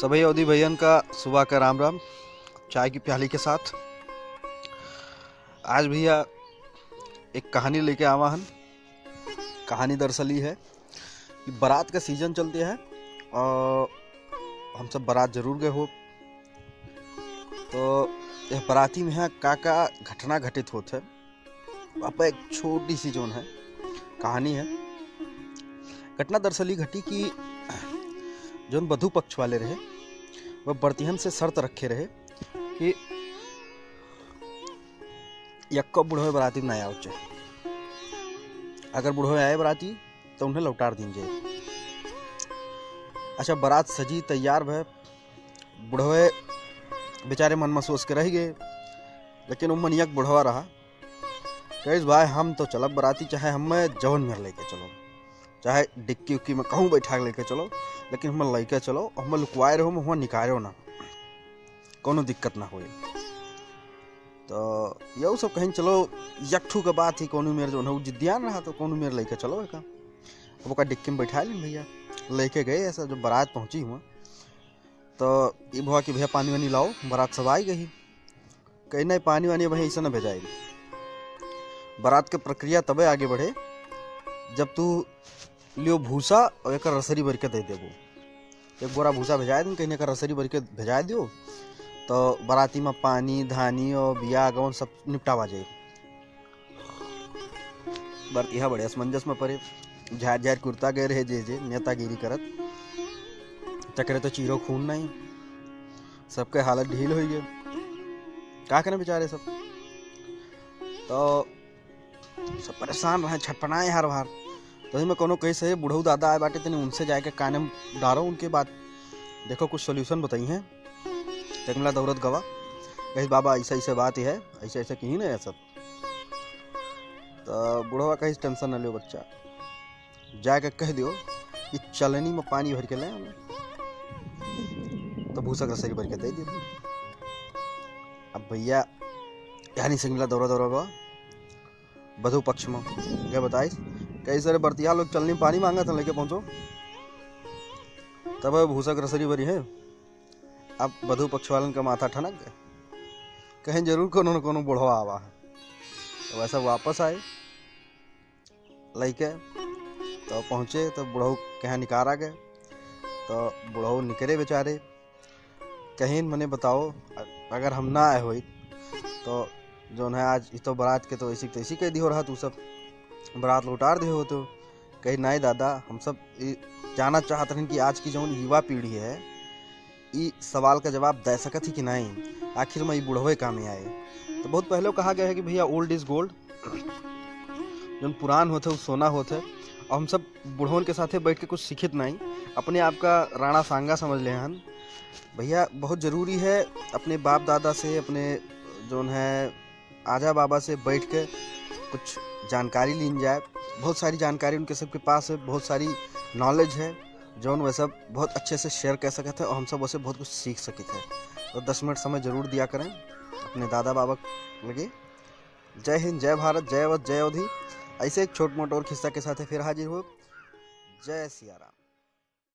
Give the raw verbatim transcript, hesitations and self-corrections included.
सभी अवधी भइयन का सुबह का राम राम, चाय की प्याली के साथ। आज भइया एक कहानी लेके आवा हन। कहानी दरअसल ई है कि बारात का सीजन चलते है और हम सब बारात जरूर गए हो। तो यह बाराती में यहाँ का का घटना घटित होत है, वहाँ पर एक छोटी सी जौन है कहानी है। घटना दरअसल ई घटी कि जौन वधू पक्ष वाले रहे, वह बरतिहन से शर्त रखे रहे कि यक्को बुढ़वे बाराती में ना आवे चाहे, अगर बुढ़वे आए बाराती तो उन्हें लौटार दीन जाए। अच्छा, बारात सजी तैयार भय, बुढ़वे बेचारे मन में सोच के रह गए, लेकिन उमन एक बुढ़वा रहा। कहिस, "भाई, हम तो चलब बाराती, चाहे हमें जौन मेर लेके चलो, चाहे डिक्की उक्की में कहूँ बैठा के लेके चलो, लेकिन हमें लेके चलो, हमें लुकवाए रहो, हमें निकालो ना, कोनो दिक्कत ना होए।" तो यहू सब कहिन, "चलो, यकठू के बात ही, कोनो मेर जौन है, उ जिद्दियान रहा, तो कोनो मेर लेके चलो एका।" अब ओका डिक्की में बैठा लेन भइया, लेके गए ऐसा। जब बारात पहुँची हुआ, तो ई भवा कि, "भइया, पानी वानी लाओ, बारात सब आई गई।" कही, "नहीं, पानी वानी भाई ऐसा ना भेजाई। बारात के प्रक्रिया तबे आगे बढ़े, जब तू लियो भूसा और एक रसरी भर के दे देबो। एक बोरा भूसा भेजाए दिन, कहीं एक रसरी भर के भेजाए दियो, तो बाराती में पानी, धानी और बिया गवन सब निपटावा जाए।" बरतिहा बड़े असमंजस में परे, झार झार कुर्ता गए रहे जे जे नेतागिरी करत, तकरे तो चीरो खून नहीं, सबके हालत ढील होई गए। का करें बेचारे सब, तो सब परेशान रहे, छटपटाए हर बार। तो में कोनो कहिस है, "बुढ़ऊ दादा आए बाटे, तनी उनसे जाके काने में डारो उनके बात, देखो कुछ सॉल्यूशन बताई हैं।" तकमला दौरत गवा, कहिस, "बाबा, ऐसा ऐसे बात ही है, ऐसे ऐसे कहीं ना है सब।" तो बुढ़वा कहिस, "टेंशन न लियो बच्चा, जाके कह दियो कि चलनी में पानी भर के ले आवे, तो भूसा के रसरी भर के दे दियो।" अब भइया, यानी सिंगला दौरा दौरा बा, वधू पक्ष में गए बताइस, कहिस, "अरे बरतिहा लोग चलनी में पानी मांगा था, लेके पहुंचो, तब भूसा के रसरी भरी है।" अब वधू पक्ष वालन का माथा ठनक गए, कहीं जरूर कोनो न कोनो बुढ़वा आवा है। तो वैसा वापस आए लइके, तो पहुँचे तो बुढ़ऊ के यहाँ निकारा गए। तो बुढ़ऊ निकरे बेचारे, कहिन, "मने बताओ, अ-, अगर हम ना आए होई तो जौन है आज ई तो बारात के तो ऐसी तैसी कह दी हो रहा, तू सब बारात लौटार दे हो।" तो कही, "नहीं दादा, हम सब ई जाना चाहत रहन कि आज की जौन युवा पीढ़ी है, ई सवाल का जवाब दे सकत ही कि नहीं, आखिर में ई बुढ़वे काम में आए।" तो बहुत पहले कहा गया है कि भइया, "Old is gold", जौन पुरान होत है, उ सोना होत है। और हम सब बुढ़वन के साथे बैठ के कुछ सीखित नहीं, अपने आप का राणा सांगा समझ ले हन। भइया, बहुत जरूरी है अपने बाप दादा से, अपने जौन है आजा बाबा से बैठ के कुछ जानकारी लीन जाए। बहुत सारी जानकारी उनके सबके पास है, बहुत सारी knowledge है, जौन वह सब बहुत अच्छे से share कर सकत है और हम सब वैसे बहुत कुछ सीख सकित है। तो दस मिनट समय जरूर दिया करें अपने दादा बाबा लगे। जय हिंद, जय भारत, जय अवध, जय अवधी। ऐसे एक छोट मोट और खिस्सा के साथ फिर हाजिर हो। जय सिया राम।